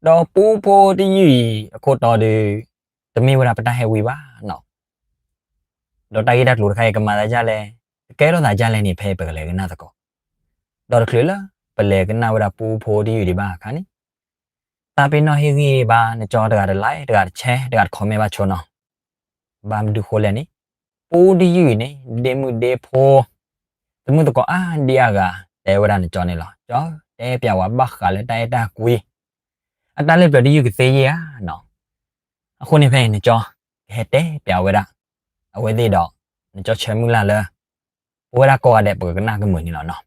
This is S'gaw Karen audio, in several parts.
ဒီးပူဖိတယုၢ်အံၤအခိၣ်တီဒီး တမ့ၢ်ဝဲဒၣ်ပတၢ်ဟဲဝံၤဘၣ်နီၤ. ဒီးတၢ်ဂ့ၢ်တၢ်ကျိၤတခါအံၤကမၤသးဒ်လဲၣ်, ကကဲထီၣ်သးဒ်လဲၣ်န့ၣ် ဖဲပကလဲၤကနၣ်သကိး. ဒီးတချုးလၢပလဲၤကနၣ်ဝဲဒၣ်ပူဖိတယုၢ်ဒံးဘၣ်အခါန့ၣ်, သးပ့ၤနီၣ်ဟ့ၣ်ဂံၢ်ဘါနကၠီတဂၤတlike, တဂၤတshare, တဂၤတcommentဘၣ်ဆိနီၤ. ဘၣ်မနုၤဃိလဲၣ်န့ၣ်, ပူတယုၢ်အံၤန့ၣ် ဒ့မုၣ်ဒ့ဖိ သမုၣ်သကိးအါဒံအါဂၤ တဲဝဲဒၣ်နကၠီန့ၣ်လီၤ. ကၠီတဲပၠးဝဲဘၣ်ဃးလၢတၢ်အဲၣ်တၢ်ကွံ အတၢ်လၢပျၢၤတယုၢ်ကသ့ယဲၢ်ဧါနီၤ. အဃိန့ၣ်ဖဲအံၤနကၠီ ကဟဲတဲပၠးဝဲဒၣ် အဝဲသ့ၣ်ဒီး နကၠီဆၢမုၢ်လၢ်လၢ ပဝဲဒၣ်ကိးဂၤဒဲးပကကနၣ်ကမုာ်န့ၣ်လီၤနီၤ.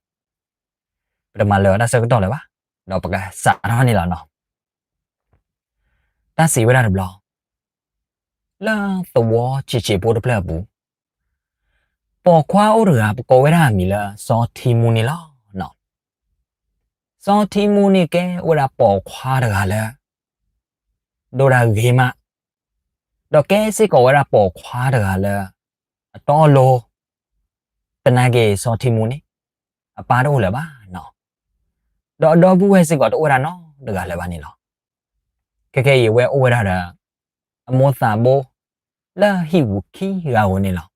ပတမၤလၢာ်အတၢ်ဆၢကတီၢ်လၢၤဘၣ်, ဒီးပကစးထီၣ်န့ၣ်လီၤနီၤ. တၢ်စံးဝဲဒၣ်တဘျီ, လၢသဝီဆံးဆံးဖိတဖျၢၣ်အပူၤ, ပိာ်ခွါအိၣ်တဂၤ ပကိးဝဲဒၣ်အမံၤလၢစီၤထံမူန့ၣ်လီၤနီၤ. စီၤထံမူန့ၣ်ကဲဝဲဒၣ်ပိာ်ခွါတဂၤလၢ ဒိၣ်ဒၣ်ဂ့ၤမး, ဒီးကဲစ့ၢ်ကီးဝဲဒၣ်ပိာ်ခွါတဂၤလၢ အတီအလိၤ, သနာ်က့စီၤထံမူန့ၣ် အပၢ်တအိၣ်လၢၤဘၣ်နီၤ, ဒီးအဒီပုၢ်ဝဲၢ်စ့ၢ်ကီးတအိၣ်ဝဲဒၣ်နီတဂၤလၢၤဘၣ်န့ၣ်လီၤ. ခဲကဲအံၤအဝဲအိၣ်ဝဲဒၣ်ဒီး အမိၢ်သးဘိ လၢဟံၣ်ပူၤခံဂၤဧိၤန့ၣ်လီၤ.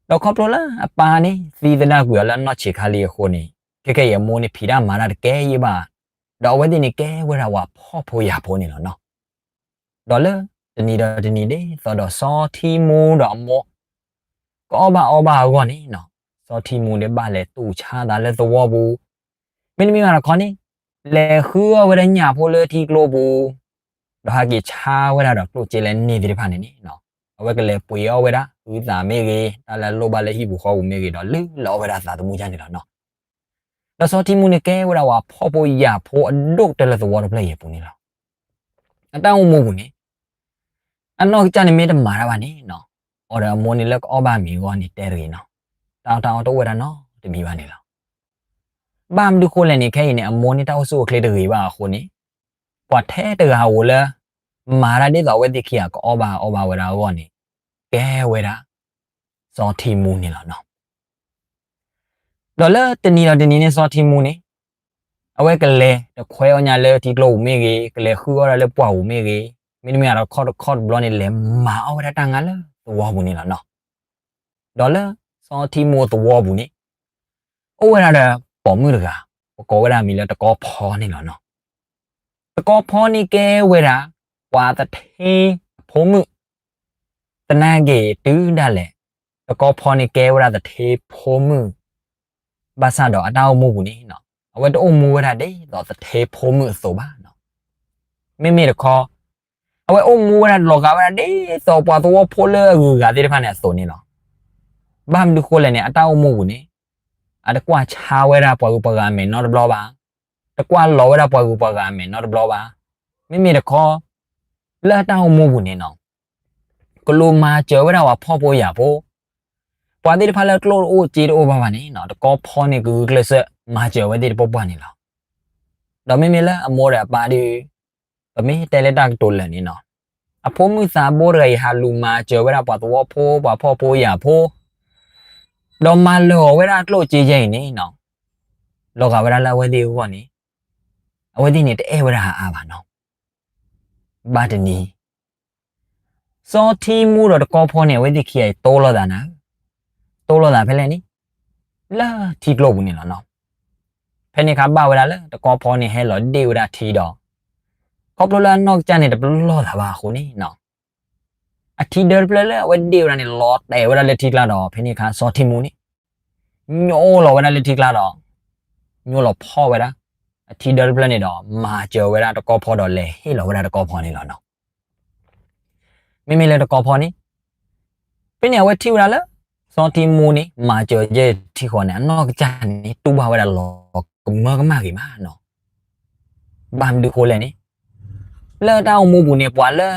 ဒီးခီဖျိလၢအပၢ်န့ၣ် သံသဒၣ်ကွံာ်အီၤလၢအနီၢ်ဆံးခါလံအဃိန့ၣ်, ခဲကဲအံၤအမိၢ်န့ၣ်ဖံးတၢ်မၤတၢ်တကဲယံၣ်ဘၣ်, ဒီးအဝဲသ့ၣ်န့ၣ်ကဲဝဲဒၣ်ပှၤဖှီၣ်ဖိယာ်ဖိန့ၣ်လီၤနီၤ. ဒီးလၢတနံၤဒီးတနံၤဒ်သိးဒီးစီၤထံမူဒီးအမိၢ် ကအီၣ်ဘၣ်အီဘၣ်အဂီၢ်န့ၣ်နီၤ, စီၤထံမူန့ၣ်ဘၣ်လဲၤတူၢ်ဆါသးလၢသဝီပူၤ, မ့တမ့ၢ်ဘၣ်တခီန့ၣ် လဲၤဃုအီၣ်ဝဲဒၣ်ညၣ်ဖိလၢထံကျိပူၤ, ဒီးဟဲက့ၤဆါဝဲဒၣ်ဒီးကျိၣ်စ့လၢန့ၢ်သ့ၣ်တဖၣ်န့ၣ်န့ၣ်, အဝဲကလဲၤပှ့ၤအီၣ်ဝဲဒၣ်ဟုသးမ့ၢ်ဂ့ၤ, တၢ်လၢအလိၣ်ဘၣ်လၢဟံၣ်ပူၤဃီပူၤမ့ၢ်ဂ့ၤ, ဒီးလုၢ်လၢ်အီၣ်ဝဲဒၣ်သးသမူဒ်န့ၣ်လီၤနီၤ. ဒီးစီၤထံမူန့ၣ်ကဲဝဲဒၣ်ပှၤဖှီၣ်ဖိယာ်ဖိအဒိၣ်ကတၢၢ်လၢ သဝီတဖျၢၣ်အံၤအပူၤန့ၣ်လီၤ. အတၢ်အိၣ်မူပူၤန့ၣ် အနီၢ်ကစၢ်န့ၣ်မ့ၢ်တမၤတၢ်ဘၣ်န့ၣ်နီၤ, အီၤဒီးအမိၢ်န့ၣ်လၢကအီၣ်ဘၣ်မ့ၤအဂီၢ်န့ၣ်တဲတဂ့ၤနီၤ, တၢ်အီၣ်တၢ်အီတအိၣ်ဝဲဒၣ်နီတမံၤဘၣ်န့ၣ်လီၤ. ဘၣ်မနုၤဃိလဲၣ်န့ၣ် ခဲအံၤန့ၣ် အမိၢ်န့ၣ်တၢ်အိၣ်ဆူၣ်အိၣ်ချ့တဂ့ၤဘၣ်အဃိန့ၣ်, ပှၤထဲတဂၤဧိၤလၢ မၤတၢ်ဒ်သိးအဝဲသ့ၣ်ခံဂၤကအီၣ်ဘၣ်အီဘၣ်ဝဲဒၣ်အဂီၢ်န့ၣ် ကဲဝဲဒၣ် စီၤထံမူန့ၣ်လီၤနီၤ. ဒီးလၢတနံၤဒီးတနံၤန့ၣ် စီၤထံမူန့ၣ် အဝဲကလဲၤတခွဲအီၣ်ညၣ်လၢထံကျိပူၤမ့ၢ်ဂ့ၤ, ကလဲၤဃုအီၣ်ဒၣ်လၢပှၢ်ပူၤမ့ၢ်ဂ့ၤ, မ့တမ့ၢ်ဒီးတခီတဘျီန့ၣ် လဲၤမၤအီၣ်ဝဲဒၣ်တၢ်ငါလၢသဝီပူၤန့ၣ်လီၤနီၤ. ဒီးလၢစီၤထံမူသဝီပူၤန့ၣ် အိၣ်ဝဲဒၣ်ဒီးပိာ်မုၣ်တဂၤ, ပကိးဝဲဒၣ်အမံၤလၢတကီဖီန့ၣ်လီၤနီၤ. တကီဖီန့ၣ်ကဲဝဲဒၣ် ပှၤသထ့အဖိမုၣ်, သနာ်က့တုၤဒၣ်လဲာ် တကီဖီန့ၣ်ကဲဝဲဒၣ်သထ့ဖိမုၣ်, ဘၣ်ဆၣ်ဒီးအတၢ်အိၣ်မူပူၤန့ၣ် အဝဲတအိၣ်မူဝဲဒၣ်ဒ်သိးသထ့ဖိမုၣ်အသိးဘၣ်နီၤ. မ့မ့ၢ်တခီ အဝဲအိၣ်မူဝဲဒၣ်လီၤဂာ်ဝဲဒၣ်ဒ်သိးပှၤသဝီဖိလၢအဂုၤအဂၤသ့ၣ်တဖၣ်န့ၣ်အသိးန့ၣ်လီၤ. ဘၣ်မနုၤဃိလဲၣ်န့ၣ် အတၢ်အိၣ်မူပူၤန့ၣ် အတကွၢ်ဆါဝဲဒၣ်ပှၤဂုၤပှၤဂၤအမဲာ်နီတဘျီဘၣ်, တကွၢ်လီၤဝဲဒၣ်ပှၤဂုၤပှၤဂၤအမဲာ်နီတဘျီဘၣ်. မ့မ့ၢ်တခီ လၢအတၢ်အိၣ်မူပူၤန့ၣ်နီၤ ကလူးမၤစၢၤဝဲဒၣ်ပှၤဖှီၣ်ဖိယာ်ဖိ, ပှၤသ့ၣ်တဖၣ်လၢကျိၣ်တအိၣ်စ့တအိၣ်ဘၣ်ဘၣ်န့ၣ်နီၤ တကီဖီန့ၣ်ကဂုာ်ကျဲးစၢးမၤစၢၤအဝဲသ့ၣ်တပှၢ်ပှၢ်န့ၣ်လီၤ. ဒီးမ့မ့ၢ်လၢအမိၢ်ဒီးအပၢ်ဒီး ပမ့ၢ်တဲလၢတၢ်ကတိၤလၢာ်န့ၣ်နီၤ အဖိမုၣ်သးဘိတဂၤအံၤ ဟးလူၤမၤစၢၤဝဲဒၣ်ပှၤသဝီဖိ ပှၤဖှီၣ်ဖိယာ်ဖိ ဒီးမၤလၢာ်အီၤဝဲဒၣ်ကျိၣ်စ့ယဲၢ်အံၤန့ၣ်နီၤ လီၤဂာ်ဝဲဒၣ်လၢအဝဲသ့ၣ်အဂီၢ်န့ၣ် အဝဲသ့ၣ်န့ၣ်တအဲၣ်ဝဲဒၣ်အအါဘၣ်နီၤ. ဘၣ်တနံၤ စီၤထံမူဒီးတကီဖီန့ၣ် အဝဲသ့ၣ်ခံဂၤအံၤတိၢ်လိာ်သးနၤ, တိၢ်လိာ်သးဖဲလဲၣ်န့ၣ် လၢထံကျိပူၤန့ၣ်လီၤနီၤ. ဖဲန့ၣ်အခါဘၣ်ဝဲဒၣ်လၢတကီဖီန့ၣ်ဟဲလီၤဒ့ၣ်ဝဲဒၣ်ထံဒီး ခီဖျိလၢအနီၢ်ကစၢ်န့ၣ်တပလီၢ်သးဘၣ်အဃိန့ၣ်နီၤ အထံဒၢတဖျၢၣ်လၢအဝဲဒ့ၣ်ဝဲဒၣ်န့ၣ် လီၤတဲာ်ဝဲဒၣ်လၢထံကျါဒီး ဖဲန့ၣ်အခါစီၤထံမူန့ၣ် ညိလီၤဝဲဒၣ်လၢထံကျါဒီး ညိလီၤဖီၣ်ဝဲဒၣ် အထံဒၢတဖျၢၣ်န့ၣ်ဒီး မၤစၢၤဝဲဒၣ်တကီဖီဒီးလဲၤဟ့ၣ်လီၤဝဲဒၣ်တကီဖီန့ၣ်လီၤနီၤ. မ့မ့ၢ်လၢတကီဖီန့ၣ် ဖဲန့ၣ်အဝဲထံၣ်ဝဲဒၣ်လၢ စီၤထံမူန့ၣ် မၤစၢၤယဲၢ်ထံဃီန့ၣ် အနီၢ်ကစၢ်န့ၣ် တူၢ်ဘၣ်ဝဲဒၣ်လီၤကမၢကမၣ်ဂ့ၤမးနီၤ. ဘၣ်မနုၤဃိလဲၣ်န့ၣ် လၢတၢ်အိၣ်မူပူၤန့ၣ် ပှၤလၢ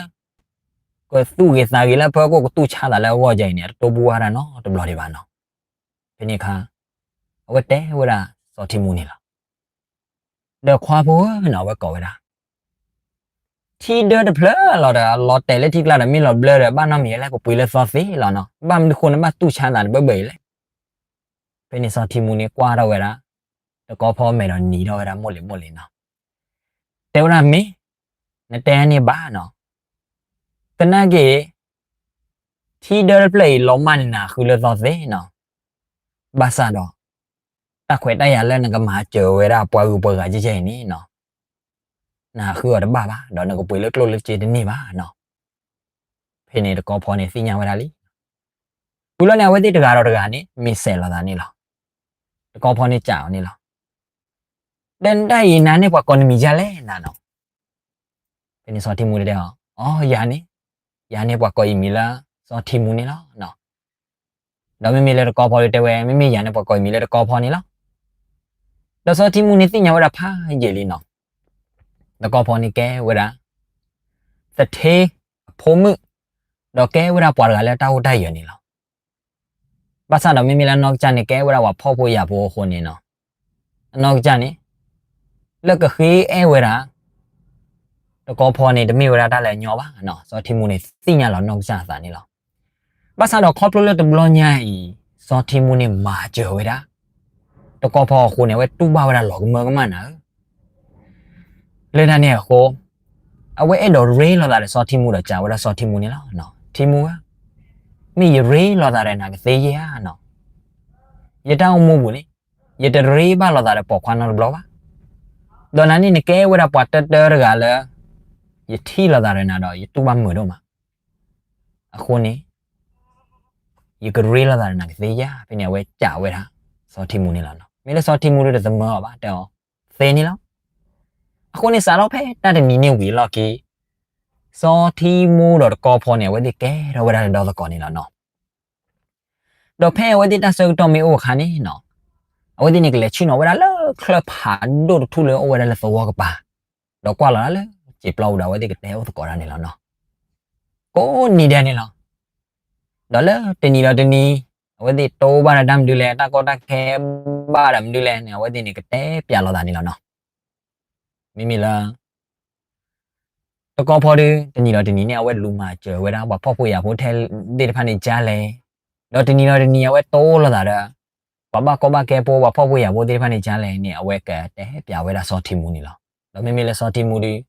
ကသူၣ်ဂ့ၤသးဂ့ၤလၢအဖီခိၣ် ကတူၢ်ဆါသးလၢအဂီၢ်ယဲၢ်အံၤန့ၣ် အတတိၢ်ဘူၣ်ဘၣ်တၢ်နီတဘျီဒံးဘၣ်နီၤ. ဖဲန့ၣ်အခါ အဝဲတဲဝဲဒၣ်စီၤထံမူန့ၣ်လီၤ. ဒီးခွါဖိဧၢနီၤ အဝဲကိးဝဲဒၣ် ထံဒၢတဖျၢၣ်လီၤဒီး လီၤတဲာ်လၢထံကျါဒီး မ့ၢ်လီၤဘျၢဒီး ဘၣ်နီတမံၤလဲၣ် ပပှ့ၤလၢသီသ့လီၤနီၤ. ဘၣ်မနုၤဃိန့ၣ် ဘၣ်တူၢ်ဆါသးတဘၢဘၢအံၤလဲၣ်. ဖဲန့ၣ်စီၤထံမူန့ၣ် ကွၢ်ထီၣ်ဝဲဒၣ် တကီဖီမဲာ်ဒီးနံၤထီၣ်ဝဲဒၣ်မိၢ်လံၤမိၢ်လံၤနီၤ. တဲဝဲဒၣ်မ့ၢ် နတဲန့ၢ်ဘၣ်နီၤ. သနာ်က့ ထံဒၢတဖျၢၣ်အံၤလီၤမၢ်န့ၢ်နၤဃုလၢသီသ့နီၤ. ဘၣ်ဆၣ်ဒီး တၢ်ခွဲးတၢ်ယာ်လၢနကမၤစၢၤဝဲဒၣ်ပှၤဂုၤပှၤဂၤကဲကဲအံၤန့ၣ်နီၤ, နဃုအီၤတဘၣ်ဘၣ်, ဒီးနကပှ့ၤလၢကျိၣ်လၢစ့တန့ၢ်ဘၣ်နီၤ. ဖဲန့ၣ်တကီဖီန့ၣ်သ့ၣ်ညါဝဲဒၣ်လံ. ဝံၤလီၤန့ၣ် အဝဲသ့ၣ်တဂၤဒီးတဂၤန့ၣ် မ့ၢ်စဲးလိာ်သးန့ၣ်လီၤ. တကီဖီန့ၣ်စံးအီၤန့ၣ်လီၤ. ဒီးနတၢ်အံၤနၤန့ၣ်ပှၤကိးနမံၤဒ်လဲၣ်နၤနီၤ. ဖဲန့ၣ်စီၤထံမူတဲအီၤ, အိ ယၤန့ၣ်, ယၤန့ၣ်ပှၤကိးယမံၤလၢစီၤထံမူန့ၣ်လီၤ. ဒီးမ့မ့ၢ်လၢတကီဖီဒီးတဲဝဲ, မ့မ့ၢ်ယၤန့ၣ်ပှၤကိးယမံၤလၢတကီဖီန့ၣ်လီၤ. ဒီးစီၤထံမူန့ၣ်သ့ၣ်ညါဝဲဒၣ်ဖးယံာ်လံနီၤ. တကီဖီန့ၣ်ကဲဝဲဒၣ် သထ့အဖိမုၣ်, ဒီးကဲဝဲဒၣ်ပှၤတဂၤလၢတၢ်အိၣ်တၢ်ယၢၤန့ၣ်လီၤ. ဘၣ်ဆၣ်ဒီးမ့မ့ၢ်လၢအနီၢ်ကစၢ်န့ၣ် ကဲဝဲဒၣ်ပှၤဖှီၣ်ဖိယာ်ဖိအဃိန့ၣ်နီၤ, အနီၢ်ကစၢ်န့ၣ် လၢကဃ့အဲၣ်ဝဲဒၣ် တကီဖီန့ၣ် တမ့ၢ်ဝဲဒၣ်တၢ်လၢအညီဘၣ်နီၤ. စီၤထံမူန့ၣ်သ့ၣ်ညါလီၤနီၢ်ကစၢ်အသးန့ၣ်လီၤ. ဘၣ်ဆၣ်ဒီးခီဖျိလၢတဘျီညါအံၤ စီၤထံမူန့ၣ်မၤစၢၤဝဲဒၣ် တကီဖီအဃိန့ၣ် အဝဲတူၢ်ဘၣ်ဝဲဒၣ်လီၤကမၢကမၣ်နၤဧၢ. လၢတၢ်န့ၣ်အဃိ အဝဲအဲၣ်ဒိးရ့လိာ်သးဒီးစီၤထံမူဒီးစံးဝဲဒၣ်စီၤထံမူန့ၣ်လီၤ. ထံမူဧၢ, မ့ၢ်ယရ့လိာ်သးဒီးနၤကသ့ဧါနီၤ. ယတၢ်အိၣ်မူပူၤန့ၣ် ယတရ့ဘၣ်လိာ်သးဒီးပိာ်ခွါနီတဘျီဘၣ်. ဒီးနၤန့ၣ်နကဲဝဲဒၣ်ပှၤတၢတၢတဂၤလၢ ယထံၣ်လိာ်သးဒီးနၤဒီး ယတူၢ်ဘၣ်မုာ်ဒိၣ်မး. အဃိန့ၣ် ယကရ့လိာ်သးဒီးနၤကသ့ဧါ. ဖဲန့ၣ်အဝဲစံးဝဲဒၣ်စီၤထံမူန့ၣ်လီၤ. မ့ၢ်လၢစီၤထံမူဒီးတသမၢအီၤဘၣ်, တဲအီၤသ့န့ၣ်လီၤ. အဃိန့ၣ် စးထီၣ်ဖဲတၢ်တနံၤန့ၣ်ဝံၤအလီၢ်ခံ စီၤထံမူဒီးတကီဖီန့ၣ် အဝဲသ့ၣ်ကဲထီၣ်ဝဲဒၣ်လၢဒီသကိးန့ၣ်လီၤနီၤ. ဒီးဖဲအဝဲသ့ၣ်တၢ်ဆၢကတီၢ်မ့ၢ်အိၣ်အခါန့ၣ်နီၤ, အဝဲသ့ၣ်န့ၣ်ကလဲၤဆ့ၣ်နီၤဝဲဒၣ်လၢချၢၣ်ဖးဒိၣ်တထူၣ်လၢအအိၣ်ဝဲဒၣ်လၢသဝီကပၤ, ဒီးကွၢ်လီၤဒၣ်လၢစံာ်ပျီပူၤဒီး အဝဲသ့ၣ်ကတဲအိၣ်သကိးဒၣ်န့ၣ်လီၤနီၤ. ကိးနံၤဒဲးန့ၣ်လီၤ. ဒီးလၢတနံၤဒီးတနံၤ အဝဲသ့ၣ်တိၢ်ဘၣ်တၢ်မနုၤလဲၣ်, တၢ်ကီတၢ်ခဲဘၣ်တၢ်မနုၤလဲၣ်န့ၣ် အဝဲသ့ၣ်န့ၣ်ကတဲပျးလိာ်သးန့ၣ်လီၤနီၤ. မ့မ့ၢ်လၢ တကီဖီဒီး တနံၤဒီးတနံၤန့ၣ် အဝဲလူၤမၤစၢၤဝဲဒၣ် ပှၤဖှီၣ်ဖိယာ်ဖိထဲသ့ၣ်တဖၣ်န့ၣ်ကလဲၣ်, ဒီးတနံၤဒီးတနံၤ အဝဲတိၢ်လိာ်သးဒီး ပှၤဘၣ်ကီဘၣ်ခဲဖိ ပှၤဖှီၣ်ဖိယာ်ဖိသ့ၣ်တဖၣ်န့ၣ်ကလဲၣ်န့ၣ် အဝဲကတဲပျးဝဲဒၣ်စီၤထံမူန့ၣ်လီၤ. ဒီးမ့မ့ၢ်လၢစီၤထံမူဒီး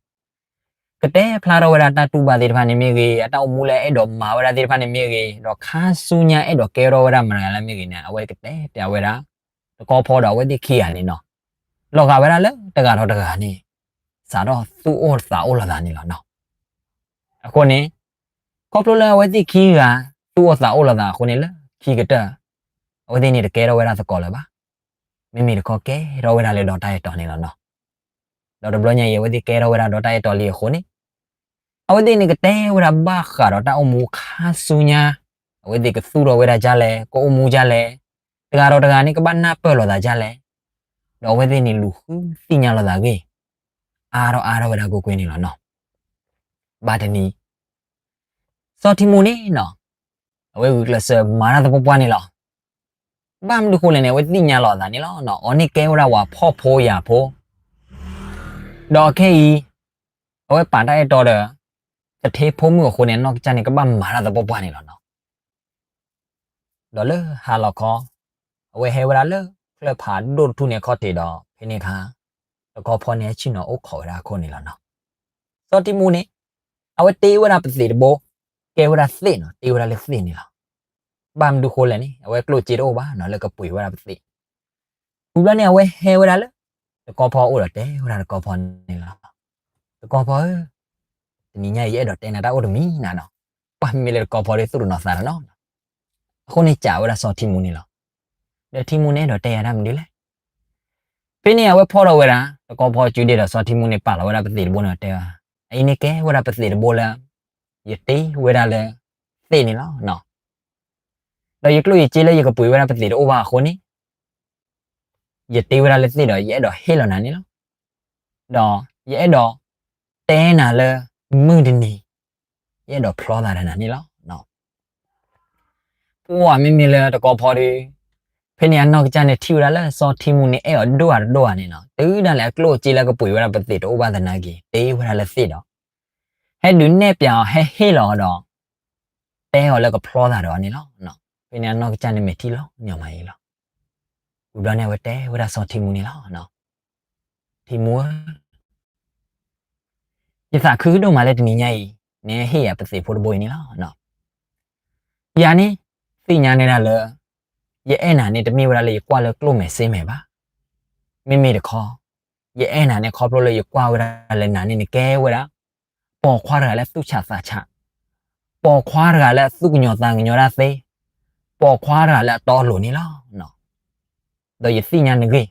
ကတဲဖျါထီၣ်ဝဲဒၣ်တၢ်တူၢ်ဘၣ်သ့ၣ်တဖၣ်န့ၣ်မ့ၢ်ဂ့ၤ, အတၢ်အိၣ်မူလၢအအဲၣ်ဒိးမၤဝဲဒၣ်သ့ၣ်တဖၣ်န့ၣ်မ့ၢ်ဂ့ၤ, ဒီးခါဆူညါအဲၣ်ဒိးကဲထီၣ်ဝဲဒၣ်မတၤတဂၤလၢမ့ၢ်ဂ့ၤန့ၣ် အဝဲကတဲပျးဝဲဒၣ် တကီဖီဒီးအဝဲသ့ၣ်ခံဂၤန့ၣ်နီၤ, လီၤဂာ်ဝဲဒၣ်လၢတဂၤဒီးတဂၤန့ၣ် စးထီၣ်သူၣ်အိၣ်သးအိၣ်လိာ်သးန့ၣ်လီၤနီၤ. အဃိန့ၣ် ခီဖျိလၢအဝဲသ့ၣ်ခံဂၤ သူၣ်အိၣ်သးအိၣ်လိာ်သးအဃိန့ၣ် လၢခံကတၢၢ် အဝဲသ့ၣ်န့ၣ်တကဲထီၣ်ဝဲဒၣ်သကိးလၢၤဘၣ်. မ့မ့ၢ်တခီကဲထီၣ်ဝဲဒၣ်လၢဒီးတၢ်အဲၣ်တီန့ၣ်လီၤနီၤ. ဒီးတဘျီညါအံၤ အဝဲသ့ၣ်ကဲထီၣ်ဝဲဒၣ်ဒီးတၢ်အဲၣ်တီလံအဃိန့ၣ် အဝဲသ့ၣ်န့ၣ်ကတဲဝဲဒၣ်ဘၣ်ဃးဒီးတၢ်အိၣ်မူခါဆူညါ, အဝဲသ့ၣ်ကသူၣ်ထီၣ်ဝဲဒၣ်ဒ်လဲၣ်, ကအိၣ်မူဒ်လဲၣ်, တဂၤဒီးတဂၤန့ၣ် ကဘၣ်နၢ်ပၢၢ်လိာ်သးဒ်လဲၣ်, ဒီးအဝဲသ့ၣ်န့ၣ်လူၤဃုသ့ၣ်ညါလိာ်သးဂ့ၢ် အါထီၣ်အါထီၣ်ဝဲဒၣ်ကွ့ၢ်ကွ့ၢ်န့ၣ်လီၤနီၤ. ဘၣ်တနံၤ စီၤထံမူန့ၣ်နီၤ, အဝဲဂုာ်ကျဲးစၢးမၤတၢ်သပှၢ်ပှၢ်န့ၣ်လီၤ. ဘၣ်မနုၤဃိလဲၣ်န့ၣ် အဝဲသ့ၣ်ညါလီၤအသးန့ၣ်လီၤ. အီၤန့ၣ်ကဲဝဲဒၣ်ပှၤဖှီၣ်ဖိယာ်ဖိ, ဒီးခဲအံၤ အဝဲပာ်တၢ်အဲၣ်တီဒီး သထ့ဖိမုၣ်အဃိန့ၣ် အနီၢ်ကစၢ်န့ၣ် ကဘၣ်မၤတၢ်သပှၢ်ပှၢ်န့ၣ်လီၤနီၤ. ဒီးလၢဟါလီၤခီ အဝဲဟဲဝဲဒၣ်လၢချၢၣ်ဖးဒိၣ်တထူၣ်န့ၣ်အခီၣ်ထံးဒီး ဖဲန့ၣ်အခါ တကီဖီန့ၣ်ဟဲဆ့ၣ်နီၤအိၣ်ခိးဝဲဒၣ်အခိၣ်န့ၣ်လီၤနီၤ. စီၤထံမူန့ၣ် အဝဲတ့ဝဲဒၣ်ပသံးတဘိ, ကဲဝဲဒၣ်သ့ၣ်နီၤ, တ့ဝဲဒၣ်လၢသ့ၣ်န့ၣ်လီၤ. ဘၣ်မနုၤဃိလဲၣ်န့ၣ် အဝဲကျိၣ်စ့တအိၣ်ဘၣ်နီၤ လၢကပှ့ၤဝဲဒၣ်ပသံး. ဝံၤဘျီန့ၣ် အဝဲဟဲဝဲဒၣ်လၢ တကီဖီအအိၣ်ဒီးတဲဝဲဒၣ်တကီဖီန့ၣ်လီၤ. တကီဖီဧၢ, တနံၤညါအံၤ ယအဲၣ်ဒိးတဲနၤတၢ်အိၣ်တမံၤနၤနီၤ. ပှၤမ့ၢ်လၢတကီဖီဒီးသူၣ်တနီၤသးတနီၤနီၤ. အဃိန့ၣ်စံးဝဲဒၣ်စီၤထံမူန့ၣ်လီၤ. ဒီးထံမူန့ၣ်အဲၣ်ဒိးတဲယၤတၢ်မနုၤလဲၣ်. ဖဲန့ၣ်အဝဲဖီၣ်ထီၣ်ဝဲဒၣ် တကီဖီစုဒ့ဒီးစီၤထံမူန့ၣ်ပာ်လီၤဝဲဒၣ်ပသံးတဘိန့ၣ်တဲဝဲ, အအံၤန့ၣ်ကဲဝဲဒၣ်ပသံးတဘိလၢ ယတ့ဝဲဒၣ်လၢသ့ၣ်န့ၣ်လီၤ. ဒီးယကျိၣ်ယစ့လၢယကပှ့ၤဝဲဒၣ်ပသံးတအိၣ်ဘၣ်အဃိန့ၣ် ယတ့ဝဲဒၣ်လၢသ့ၣ်ဒီး ယအဲၣ်ဒိးဟ့ၣ်လီၤနၤန့ၣ်လီၤ. ဒီးယအဲၣ်ဒိးတဲနၤလၢ မုၢ်တနံၤ ယအဲၣ်ဒိးဖျီသးဒီးနၤန့ၣ်လီၤ. ပှၤမ့မ့ၢ်လၢတကီဖီဒီး ဖဲန့ၣ်အနီၢ်ကစၢ်န့ၣ်ထံၣ်ဝဲဒၣ်လၢစီၤထံမူန့ၣ်အဲၣ်အီၤဒိၣ်ဧါတဒိၣ်ဧါန့ၣ်နီၤ, တုၤဒၣ်လဲာ်အကျိၣ်အစ့လၢကပှ့ၤဝဲဒၣ်ပသံးတအိၣ်ဘၣ်သနာ်က့ တ့ဝဲဒၣ်လၢသ့ၣ်ဒီး ဟဲဒုးနဲၣ်ပျးအီၤ ဟဲဟ့ၣ်လီၤအီၤဒီး တဲအီၤလၢကဖျီသးဒီးအီၤန့ၣ်လီၤ. ဖဲန့ၣ်အနီၢ်ကစၢ်န့ၣ်မဲာ်ထံလီၤညီမးအံၤလီၤ. ဝံၤဘျီန့ၣ် အဝဲတဲဝဲဒၣ်စီၤထံမူန့ၣ်လီၤ. ထံမူဧၢ, ယသးခုဒိၣ်မးလၢတနံၤညါအံၤ နဟ့ၣ်ယၤပသံးဖိတဘိအံၤန့ၣ်လီၤ. ယၤန့ၣ် သ့ၣ်ညါန့ၢ်ဒၣ်လၢ ယအဲၣ်နၤန့ၣ်တမ့ၢ်ဝဲဒၣ်လၢယကွၢ်လၢကျိၣ်မဲာ်စ့မဲာ်ဘၣ်. မ့မ့ၢ်တခီ ယအဲၣ်နၤန့ၣ်ခီဖျိလၢယကွၢ်ဝဲဒၣ်လၢနၤန့ၣ် နကဲဝဲဒၣ် ပိာ်ခွါတဂၤလၢသူၣ်ဆးသးဆး, ပိာ်ခွါတဂၤလၢအသူၣ်ကညီၤသးကညီၤတၢ်သ့, ပိာ်ခွါတဂၤလၢအတီအလိၤန့ၣ်လီၤ. ဒီးယသ့ၣ်ညါနဂ့ၢ်, ဒီး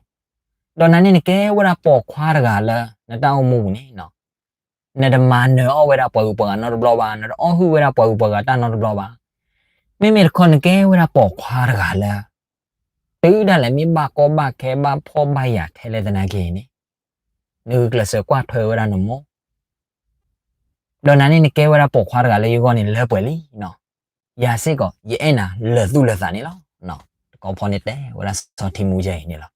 နၤန့ၣ်နကဲဝဲဒၣ်ပိာ်ခွါတဂၤလၢ နတၢ်အိၣ်မူပူၤန့ၣ် နတမၤနၢၤအီၣ်ဝဲဒၣ်ပှၤဂုၤပှၤဂၤနီတဘျီဘၣ်, နတအီၣ်ဟုၣ်ဝဲဒၣ်ပှၤဂုၤပှၤဂၤတၢ်နီတဘျီဘၣ်. မ့မ့ၢ်တခီနကဲဝဲဒၣ်ပိာ်ခွါတဂၤလၢ တုၤဒၣ်လဲာ်မ့ၢ်ဘၣ်ကီဘၣ်ခဲဘၣ်ဖှီၣ်ဘၣ်ယာ်ထဲလဲၣ်သနာ်က့န့ၣ်, နဂုာ်ကျဲးစၢးကွၢ်ထွဲဝဲဒၣ်နမိၢ် ဒီးနၤန့ၣ်နကဲဝဲဒၣ်ပိာ်ခွါတဂၤလၢယဂီၢ်န့ၣ်လၢပှဲၤလံနီၤ. ယၤစ့ၢ်ကီး ယအဲၣ်နၤလၢာ်သူၣ်လၢာ်သးန့ၣ်လီၤ. တကီၢ်ဖီန့ၣ်တဲဝဲဒၣ်စီၤထံမူယဲအံၤန့ၣ်လီၤ.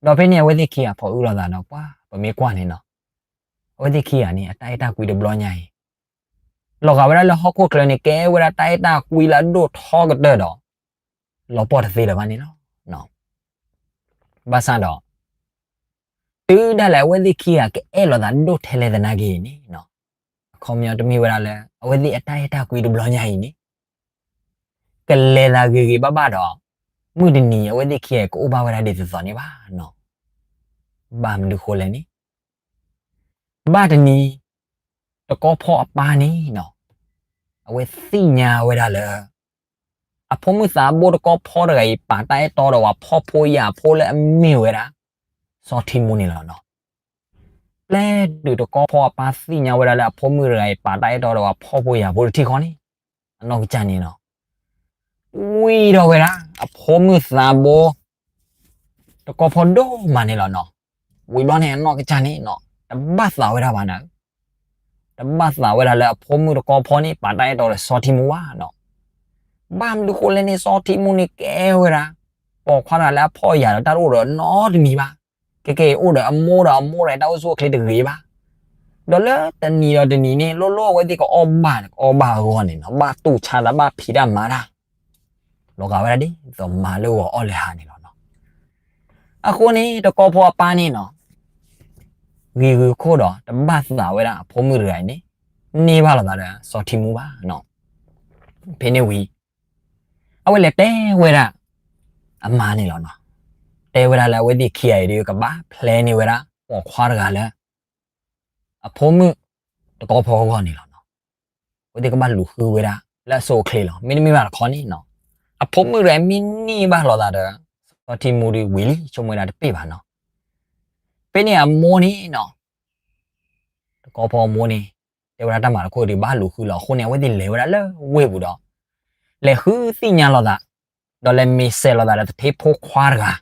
ဒီးဖဲန့ၣ်အဝဲသ့ၣ်ခံဂၤဖီၣ်အုၣ်လိာ်သးဒီးပှၤ ပမ့ၢ်ကွၢ်န့ၣ်နီၤ, အဝဲသ့ၣ်ခံဂၤန့ၣ် အတၢ်အဲၣ်တၢ်ကွံတဘျီညါအံၤ လီၤဂာ်ဝဲဒၣ်လၢဟီၣ်ခိၣ်ချၢန့ၣ် ကဲဝဲဒၣ်တၢ်အဲၣ်တၢ်ကွံလၢအဒိၣ်ထီကတၢၢ်ဒီး လီၤပှီၢ်တသ့လၢၤဘၣ်န့ၣ်လီၤ. ဘၣ်ဆၣ်ဒီး တုၤဒၣ်လဲာ်အဝဲသ့ၣ်ခံဂၤကအဲၣ်လိာ်သးဒိၣ်ထဲလဲၣ်သနာ်က့န့ၣ်, အခီပညီတမ့ၢ်ဝဲဒၣ်လၢ အဝဲသ့ၣ်အတၢ်အဲၣ်တၢ်ကွံတဘျီညါအံၤန့ၣ် ကလဲၤသးဂ့ၤဂ့ၤဘၣ်ဘၣ်ဒီး မုၢ်တနံၤအဝဲသ့ၣ်ခံဂၤကအိၣ်ဘၣ်ဝဲဒၣ်ဒ်သိးသိးန့ၣ်ဘၣ်. ဘၣ်မနုၤဃိလဲၣ်န့ၣ် ဘၣ်တနံၤ တကီၢ်ဖီအပၢ်န့ၣ်နီၤ, အဝဲသ့ၣ်ညါဝဲဒၣ်လၢ အဖိမုၣ်သးဘိတကီၢ်ဖီတဂၤအံၤ ပာ်တၢ်အဲၣ်တီဒီးပှၤဖှီၣ်ဖိယာ်ဖိလၢအမ့ၢ်ဝဲဒၣ် စီၤထံမူန့ၣ်လီၤနီၤ. ပျဲတုၤတကီၢ်ဖီအပၢ်သ့ၣ်ညါဝဲဒၣ်လၢအဖိမုၣ်တဂၤအံၤ ပာ်တၢ်အဲၣ်တီဒီးပှၤဖှီၣ်ဖိယာ်ဖိတထံၣ်ဃီန့ၣ်, အနီၢ်ကစၢ်န့ၣ်နီၤ ဝံၤဒီးဝဲဒၣ် အဖိမုၣ်သးဘိ တကီၢ်ဖီဒိၣ်မးန့ၣ်လီၤနီၤ. ဝံၤဘျီန့ၣ်အနီၢ်ကစၢ်န့ၣ်နီၤ တဘၣ်သးဝဲဒၣ်ဘၣ်နၤ, တဘၣ်သးဝဲဒၣ်လၢအဖိမုၣ်တကီၢ်ဖီန့ၣ် ပာ်တၢ်အဲၣ်တီဒီးစီၤထံမူဘၣ်နီၤ. ဘၣ်မနုၤဃိလဲၣ်န့ၣ် စီၤထံမူန့ၣ်ကဲဝဲဒၣ် ပိာ်ခွါတဂၤလၢအဖှီၣ်ယာ်ဒီးတၢ်တအိၣ်ဒီးနီတမံၤဘၣ်. ကဲကဲအံၤအိၣ်ဒီးအမိၢ်ဒီးအမိၢ်ဒီးတၢ်အိၣ်ဆူၣ်အိၣ်ချ့တဂ့ၤဘၣ်. ဒီးလၢတနံၤဒီးတနံၤန့ၣ် လိၣ်လိၣ်အဝဲသ့ၣ်ကအီၣ်ဘၣ်အီဘၣ်အဂီၢ်န့ၣ်နီၤ ဘၣ်တူၢ်ဆါသး ဘၣ်ဖံးတၢ်မၤတၢ် လီၤဂာ်ဝဲဒၣ်ဒ်သိးမၤလၢဂီၤအီၣ်လၢဟါန့ၣ်လီၤနီၤ. အဃိန့ၣ် တကီၢ်ဖီအပၢ်န့ၣ်နီၤ ဂံၤဂုၤခိၣ်ဒီး တဘၣ်သးဝဲဒၣ်အဖိမုၣ်တဂၤအံၤန့ၣ် န့ၢ်ဘၣ်လိာ်သးဒီးစီၤထံမူဘၣ်နီၤ. ဖဲန့ၣ်ဝံၤ အဝဲလဲၤတဲဝဲဒၣ် အမါန့ၣ်လီၤနီၤ. တဲဝဲဒၣ်လၢအဝဲသ့ၣ်ခံဂၤအံၤဒီး ကဘၣ်ဖျဲန့ၢ်ဝဲဒၣ် ပိာ်ခွါတဂၤလၢ အဖိမုၣ်တကီၢ်ဖီအဂီၢ်န့ၣ်လီၤနီၤ. အဝဲသ့ၣ်ကဘၣ်လူၤဃုဝဲဒၣ်လၢအဆိအချ့လီၤ. မ့တမ့ၢ်ဘၣ်တခီန့ၣ်နီၤ အဖိမုၣ်တဂၤအံၤမ့ၢ်န့ၢ်ဘၣ်လိာ်သးဒီး စီၤထံမူဒီးဝံၤလံ ဆိကမိၣ်ဝဲဒၣ်တပ့ၢ်ဘၣ်နီၤ. ဖဲန့ၣ်အမိၢ်န့ၣ်နီၤ တကီၢ်ဖီအမိၢ်န့ၣ် တဲဝဲဒၣ်တၢ်မၤတခီဒီးဘၣ်လူၤဃုလီၤ. အဃိန့ၣ် အဝဲသ့ၣ်လဲၤဝဲဒၣ်လၢဝ့ၢ်ပူၤဒီး လဲၤဃုသ့ၣ်ညါလိာ်သး ဒီးလဲၤမ့ၢ်စဲးလိာ်သးဒီးသထ့ဖိခွါတဂၤ,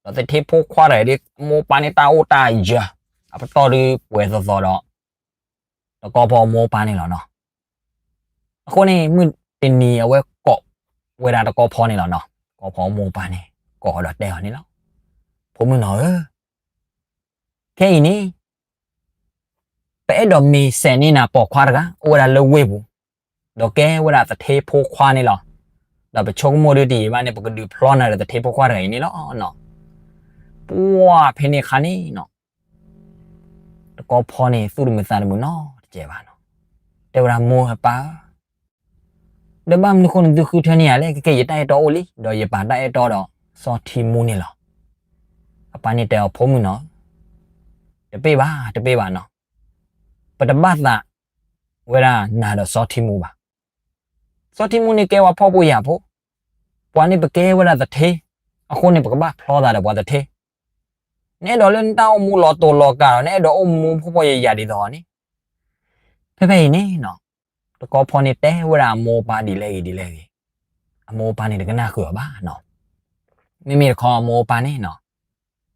ဒီးသထ့ဖိခွါတဂၤဒီး အမိၢ်ပၢ်န့ၣ်တၢ်အိၣ်တၢ်ယၢၤ အပတီၢ်ဒီးပှဲၤသိးသိးဒီး တကီၢ်ဖီအမိၢ်ပၢ်န့ၣ်လီၤနီၤ. အဃိန့ၣ် မုၢ်တနံၤအဝဲကိးဝဲဒၣ်တကီၢ်ဖီန့ၣ်လီၤနီၤ. တကီၢ်ဖီအမိၢ်ပၢ်န့ၣ် ကိးဒီးတဲအီၤန့ၣ်လီၤ. ဖိမုၣ်နီၤဧၢ, ခဲအံၤန့ၣ် ပအဲၣ်ဒိးမ့ၢ်စဲးန့ၢ်နၤပိာ်ခွါတဂၤ အိၣ်ဝဲဒၣ်လၢဝ့ၢ်ပူၤ, ဒီးကဲဝဲဒၣ်သထ့ဖိခွါန့ၣ်လီၤ. ဒီးပဆိကမိၣ်ဒ်တယံာ်ဘၣ်န့ၣ် ပကဒုးဖျီနၤဒီးသထ့ဖိခွါတဂၤအံၤန့ၣ်လီၤနီၤ. ပှၢ်ဖဲန့ၣ်အခါန့ၣ်နီၤ တကီၢ်ဖီန့ၣ် သူၣ်တမုာ်သးတမုာ်နီတစဲးဘၣ်နီၤ. တဲဝဲဒၣ်မိၢ်ဧၢပၢ်ဧၢ, ဒီးဘၣ်မနုၤဃိနသုဃုထၢန့ၢ်ယၤလဲၣ်, ကဲကဲယတၢ်အဲၣ်တီအိၣ်လံ, ဒီးယပာ်တၢ်အဲၣ်တီဒီးစီၤထံမူန့ၣ်လီၤ. အပၢ်န့ၣ်တဲအီၤဖိမုၣ်နီၤ, တပ့ၢ်ဘၣ် တပ့ၢ်ဘၣ်နီၤ, ပတဘၣ်သးဝဲဒၣ်နၤဒီးစီၤထံမူဘၣ်. စီၤထံမူန့ၣ်ကဲပှၤဖှီၣ်ဖိယာ်ဖိ, ပှၤန့ၣ်ပကဲဝဲဒၣ်သထ့, အဃိန့ၣ် ပကဘၣ်ဖျီသးဒီးပှၤသထ့. နအဲၣ်ဒိးလၢနတၢ်အိၣ်မူလီၤတိာ်လီၤကာ်ဒီး နအဲၣ်ဒိးအိၣ်မူဖှီၣ်ဖှီၣ်ယာ်ယာ်ဒ်သိးအီၤန့ၣ်, ဖဲဖဲအံၤန့ၣ်နီၤ, တကီၢ်ဖီန့ၣ်တဲဝဲဒၣ်အမိၢ်အပၢ်ဒ်လဲၣ်ဂ့ၤဒ်လဲၣ်ဂ့ၤ, အမိၢ်အပၢ်န့ၣ်တကနၣ်ဃုာ်အီၤဘၣ်နီၤ. မ့မ့ၢ်တခီအမိၢ်အပၢ်န့ၣ်နီၤ,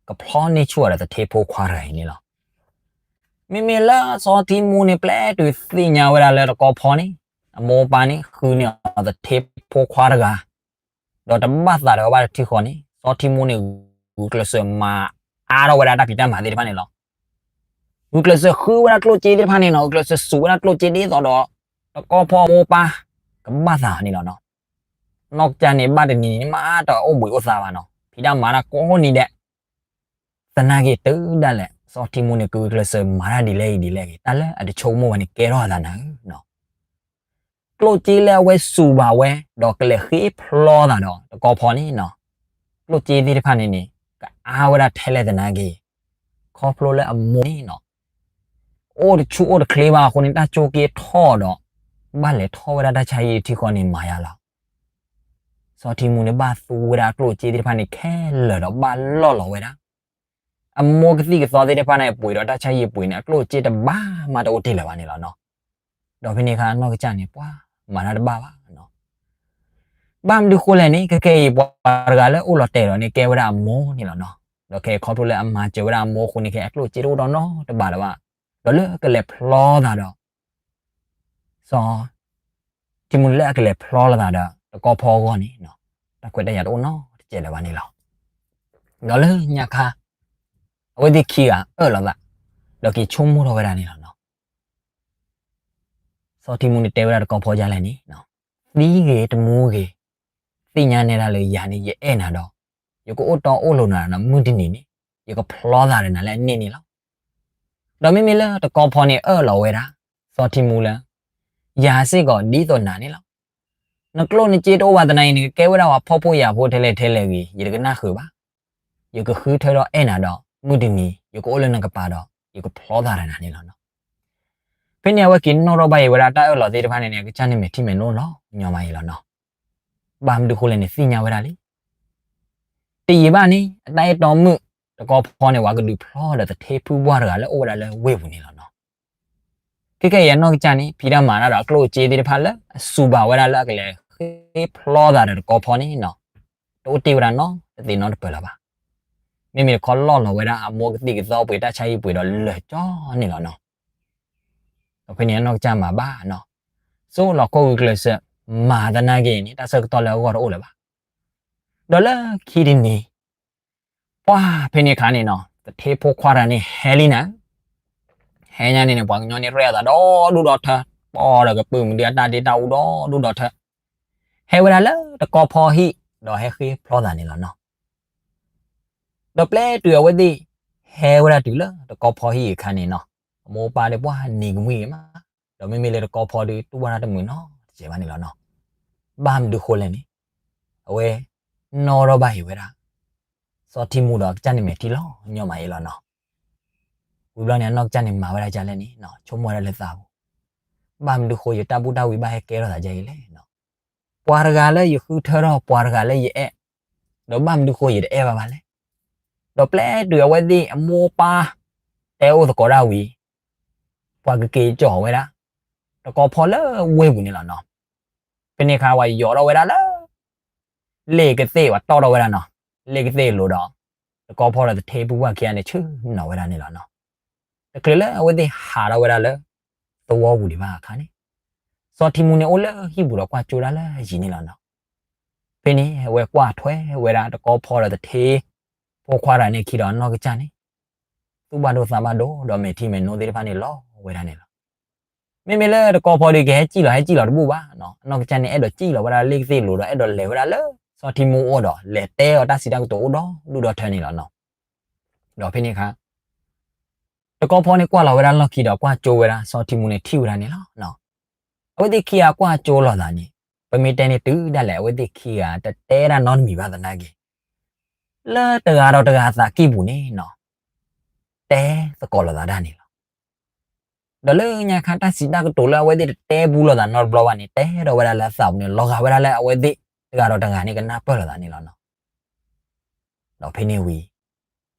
ကဖျီန့ၢ်ဆူၣ်အီၤဒီးသထ့ဖိခွါတဂၤအံၤန့ၣ်လီၤ. မ့မ့ၢ်လၢစီၤထံမူန့ၣ် ပျဲတုၤသ့ၣ်ညါဝဲဒၣ်လၢတကီၢ်ဖီန့ၣ် အမိၢ်အပၢ်န့ၣ် ဃုန့ၢ်အီၤသထ့ဖိခွါတဂၤ, ဒီးတဘၣ်သးဒီးအဘၣ်တထံဃီန့ၣ် စီၤထံမူန့ၣ် ဂုာ်ကျဲးစၢးမၤအါထီၣ်ဝဲဒၣ်တၢ်ဖံးတၢ်မၤသ့ၣ်တဖၣ်န့ၣ်လီၤ. ဂုာ်ကျဲးစၢးဃုဝဲဒၣ်ကျိၣ်စ့သ့ၣ်တဖၣ်န့ၣ်နီၤ, ဂုာ်ကျဲးစၢးစူးဝဲဒၣ်ကျိၣ်စ့ဒ်သိးဒီး တကီၢ်ဖီအမိၢ်အပၢ် ကဘၣ်သးန့ၣ်လီၤနီၤ. နီၢ်ကစၢ်န့ၣ် ဘၣ်တနံၤန့ၣ် မ့ၢ်တအိၣ်ဘှံးအိၣ်သါဘၣ်နီၤ, ဖံးတၢ်မၤတၢ်ကိးနံၤဒဲး, သနာ်က့တုၤဒၣ်လဲာ် စီၤထံမူန့ၣ် ကဂုာ်ကျဲးစၢးမၤတၢ်ဒ်လဲၣ်ဂ့ၤဒ်လဲၣ်ဂ့ၤ, တၢ်လၢအတဆိကမိၣ်ဝဲန့ၣ် ကဲထီၣ်အသးနၤဧၢနီၤ. ကျိၣ်စ့လၢအဝဲစူၤဘၣ်ဝဲ ဒီးကလဲၤဃ့ဖျီသးဒီးတကီဖီန့ၣ်နီၤ, ကျိၣ်စ့သ့ၣ်တဖၣ်န့ၣ်န့ၣ် ကအါဝဲဒၣ်ထဲလဲၣ်သနာ်က့, ခီဖျိလၢအမိၢ်န့ၣ်နီၤ အိၣ်တဆူၣ်အိၣ်တချ့ဘၣ်အဃိန့ၣ် တၢ်ကၠိက့ထီၣ်ဒီး ဘၣ်လဲၤထီၣ်ဝဲဒၣ်တၢ်ဆါဟံၣ်တထံဃီန့ၣ်မၤယါလီၤ. စီၤထံမူန့ၣ် ဘၣ်သူဝဲဒၣ်အကျိၣ်စ့သ့ၣ်တဖၣ်န့ၣ်ခဲလၢာ်ဒီးဘၣ်လီၢ်လီၤဝဲဒၣ် အမိၢ်ကသံၣ်ကသီသ့ၣ်တဖၣ်န့ၣ် အပှ့ၤဒီးတၢ်ဆါဟံၣ်အပှ့ၤန့ၣ် အကျိၣ်စ့တဘၣ်မးတအိၣ်တ့ၢ်လၢၤဘၣ်န့ၣ်လီၤနီၤ. ဒီးဖဲန့ၣ်အခါအနီၢ်ကစၢ်န့ၣ် ပှၤမၤတၢ်တဘၣ်ဘၣ်နီၤ. ဘၣ်မနုၤဃိလဲၣ်န့ၣ် ခဲကဲအံၤ ပှၤတဂၤလၢအိၣ်လီၤတဲာ်ဒီးန့ၣ် ကဲဝဲဒၣ်အမိၢ်န့ၣ်လီၤနီၤ. ဒီးခဲခီဖျိလၢအမၤစၢၤဝဲဒၣ်အမိၢ်အဃိန့ၣ် ခဲအကျိၣ်စ့တအိၣ်ဒီးနီတဘ့ၣ်လၢၤဘၣ်, ဒီးလၢကလဲၤဖျီသးဒီး စီၤထံမူလၢအကလဲၤဖျီလိာ်သးဒီးတကီဖီအဂီၢ်န့ၣ် တၢ်ခွဲးတၢ်ယာ်တအိၣ်နီတစဲးလၢၤဘၣ်န့ၣ်လီၤ. ဒီးလၢညါခါ အဝဲသ့ၣ်ခံဂၤအၢၣ်လီၤသး ဒီးက့ၤဆိကမိၣ်ထီၣ်ဝဲဒၣ်န့ၣ်လီၤနီၤ. စီၤထံမူန့ၣ်တဲဝဲဒၣ်တကီဖီဒ်လဲၣ်န့ၣ်, သံဂ့ၤတမူဂ့ၤ, သ့ၣ်ညါနဲဒၣ်လၢယၤန့ၣ် ယအဲၣ်နၤဒီး ယကအိၣ်တီအိၣ်လိၤနၤဒီးမုၢ်တနံၤန့ၣ် ယကဖျီသးဒီးနၤလၢအန့ၣ်န့ၣ်လီၤ. ဒီးမ့မ့ၢ်လၢတကီဖီန့ၣ်အၢၣ်လီၤဝဲဒၣ် စီၤထံမူလၢ ယၤစ့ၢ်ကီးဒ်သိးနၤန့ၣ်လီၤ. နကျိၣ်နစ့တအိၣ်ဘၣ်သနာ်က့ နကကဲဝဲဒၣ်ပှၤဖှီၣ်ဖိယာ်ဖိထဲလဲၣ်ထဲလဲၣ်ဂ့ၤ ယတကနၣ်ဃုာ်ဘၣ်. ယကဃုထၢဒီးအဲၣ်နၤဒီး မုၢ်တနံၤ ယကအိၣ်လၢနကပၤဒီး ယကဖျီသးဒီးနၤန့ၣ်လီၤနီၤ. ဖဲန့ၣ်အဝဲက့ၤနီၣ်ထီၣ်ဘၣ်အံၤဝဲဒၣ်တၢ်အၢၣ်လီၤသ့ၣ်တဖၣ်န့ၣ်န့ၣ် အကစၢ်န့ၣ်မဲာ်ထံမဲာ်နိလီၤညီမးအံၤလီၤနီၤ. ဘၣ်မနုၤဃိလဲၣ်န့ၣ် သ့ၣ်ညါဝဲဒၣ်လံ တယံာ်ဘၣ်န့ၣ် အတၢ်အဲၣ်တီမုၣ်တကီဖီန့ၣ် ပှၤကဒုးဖျီဒီးသထ့ဖုပှၢ်တဂၤလၢအိၣ်ဝဲဒၣ်လၢဝ့ၢ်ပူၤန့ၣ်လီၤနီၤ. ခဲကဲအံၤအနီၢ်ကစၢ်န့ၣ် ဖံးတၢ်မၤတၢ်ဒီးအကျိၣ်အစ့သ့ၣ်တဖၣ်လၢအစူၤဘၣ်ဝဲဒၣ်လၢအကလဲၤဃ့ဖျီသးဒီးတကီဖီန့ၣ်နီၤ တအိၣ်တ့ၢ်ဝဲဒၣ်နီတသ့ၣ်နီတပၢၢ်လၢၤဘၣ်. မ့မ့ၢ်တခီလီၢ်လီၤဝဲဒၣ်အမိၢ်ကသံၣ်ကသီပှ့ၤတၢ်ဆါဟံၣ်ပှ့ၤဒီးလၢာ်ကၠီန့ၣ်လီၤနီၤ. ဒီးဖဲန့ၣ်အနီၢ်ကစၢ်မၤဘၣ်နီၤ စိလီၤခိၣ်ဂုာ်ကျဲးစၢး မၤသနာ်က့န့ၣ် တၢ်ဆၢကတီၢ်လၢအဂီၢ်တအိၣ်လၢၤဘၣ်. ဒီးလၢခံတနံၤ ပှၢ်ဖဲန့ၣ်အခါန့ၣ်နီၤ သထ့ဖိခွါတဂၤန့ၣ်ဟဲလံနၤ ဟဲညါန့ၣ်န့ၣ် ပှၤကညီန့ၣ်ရဲၣ်အသးဒီဒူၣ်ဒီထၢ ပီၢ်ဒီးကပုာ်မုၣ်ဒုအတၢ်ဒ့တၢ်အူဒီဒူၣ်ဒီထၢ ဟဲဝဲဒၣ်လၢတကီဖီဟံၣ် ဒီးဟဲဃ့ဖျီသးန့ၣ်လီၤနီၤ. ဒီးပျဲတုၤအဝဲသ့ၣ် ဟဲဝဲဒၣ်တုၤလၢတကီဖီဟံၣ်အခါန့၁ၣ်နီၤ အမိၢ်အပၢ်ဒီးပှၢ်နံၤကမှံဂ့ၤမး ဒီးမ့မ့ၢ်လၢတကီဖီဒီးတူၢ်ဘၣ်တၢ်တမုာ်နီတစဲးဘၣ်န့ၣ်လီၤနီၤ. ဘၣ်မနုၤဃိလဲၣ်န့ၣ် အဝဲ နီၣ်ထီၣ်ဘၣ်အံၤဝဲဒၣ် စီၤထံမူဒီးအကစၢ်န့ၣ်မဲာ်ထံလီၤညီမးအံၤလီၤနီၤ. ဝံၤဘျီန့ၣ် အနီၢ်ကစၢ်န့ၣ်မၤဝဲဒၣ်ဒ်လဲၣ်န့ၣ် ဆိကမိၣ်ဝဲဒၣ်လၢသးပူၤ ဘၣ်မနုၤဃိယတၢ်ဘူၣ်တၢ်ဝံဘၣ်ဟဲကဲထီၣ်သးဒ်အံၤလဲၣ်နီၤ. ပှၤတဂၤလၢယဃုထၢထီၣ် ပှၤတဂၤလၢယအဲၣ် ဒီးဘၣ်မနုၤဃိယတအဲၣ်ဘၣ်ဘၣ်လဲၣ်. ဒီးပျဲတုၤအဝဲသ့ၣ်အမိၢ်အပၢ် တဲအိၣ်သကိးဒၣ်ဝံၤ ပှၤကက့ၤကၠီၤဝဲဒၣ် တကီဖီလၢဝ့ၢ်ပူၤန့ၣ်လီၤနီၤ. ဖဲန့ၣ်အခါပှၤယိးထီၣ်ဝဲဒၣ်လၢ လ့ၣ်ကသ့ၣ်ပှၤတီၣ်ထီၣ်ဝဲဒၣ်နီၤ လ့ၣ်ကသ့ၣ်အလိၤဒီး တကီဖီဒီးသထ့ဖုပှၢ်ခံဂၤန့ၣ် ဆ့ၣ်နီၤဝဲဒၣ်န့ၣ်လီၤနီၤ. တချုးလၢအဝဲသ့ၣ်ဟးထီၣ်ဝဲဒၣ်လၢ သဝီပူၤဒံးဘၣ်အခါန့ၣ် စီၤထံမူန့ၣ်အိၣ်လၢဟံၣ်ပူၤဒီးကွၢ်ကၠိဒၣ်လၢယံၤန့ၣ်လီၤနီၤ. ဖဲန့ၣ်အဝဲကွၢ်ထွဲဝဲဒၣ်တကီဖီဒီးသထ့ဖိခွါတဂၤန့ၣ်အခံဒီးအနီၢ်ကစၢ်န့ၣ် သူၣ်ဘၣ်ဒိသးဘၣ်ဒိ ဒီးမဲာ်ထံမဲာ်နိသ့ၣ်တဖၣ်န့ၣ်လီၤဝဲဒၣ်န့ၣ်လီၤ. မ့မ့ၢ်လၢတကီဖီဒီးကဟဲစံၣ်လီၤဟဲစံၣ်လီၤတဘူၣ်ဘၣ်နီၤ အနီၢ်ကစၢ်န့ၣ် အဲၣ်ဒိးစံၣ်လီၤဝဲဒၣ်လၢလ့ၣ်ကသ့ၣ်အလိၤဒီး အဲၣ်ဒိးလဲၤဝဲဒၣ်လၢ စီၤထံမူအအိၣ်ဒီး လဲၤတဲအီၤတၢ်စံးတၢ်ကတိၤအိၣ်ဒီဒူၣ်ဒီထၢန့ၣ်လီၤနီၤ. ဒီးဖဲန့ၣ်အခါ တကီဖီန့ၣ်ကွၢ်လီၤဝဲဒၣ်လီၢ်ခံဒီးကွၢ်ကၠိဝဲဒၣ် စီၤထံမူန့ၣ်ထံၣ်ဝဲဒၣ်န့ၣ်လီၤနီၤ. အဝဲသ့ၣ်ခံဂၤကွၢ်ကၠိလိာ်သးန့ၣ် ပမ့ၢ်တဲန့ၣ်တုၤဒၣ်လဲာ် အဝဲသ့ၣ်ခံဂၤတတဲဒၣ်နီတမံၤဘၣ်သနာ်က့ လၢတဂၤဒီးတဂၤအသးကံၢ်ပူၤန့ၣ်နီၤ တဲသကိးလိာ်သးဒၣ်န့ၣ်လီၤ. ဒီးလၢညါခါတၢ်စံးတၢ်ကတိၤလၢအဝဲသ့ၣ်တတဲဘူးလိာ်သးနီတဘျီဘၣ်န့ၣ် တဲဒီးဝဲဒၣ်လၢအသးပူၤန့ၣ် လီၤဂာ်ဝဲဒၣ်လၢအဝဲသ့ၣ်တဂၤဒီးတဂၤန့ၣ်ကနၢ်ပၢၢ်လိာ်သးန့ၣ်လီၤနီၤ. ဒီးဖဲန့ၣ်ဝံၤ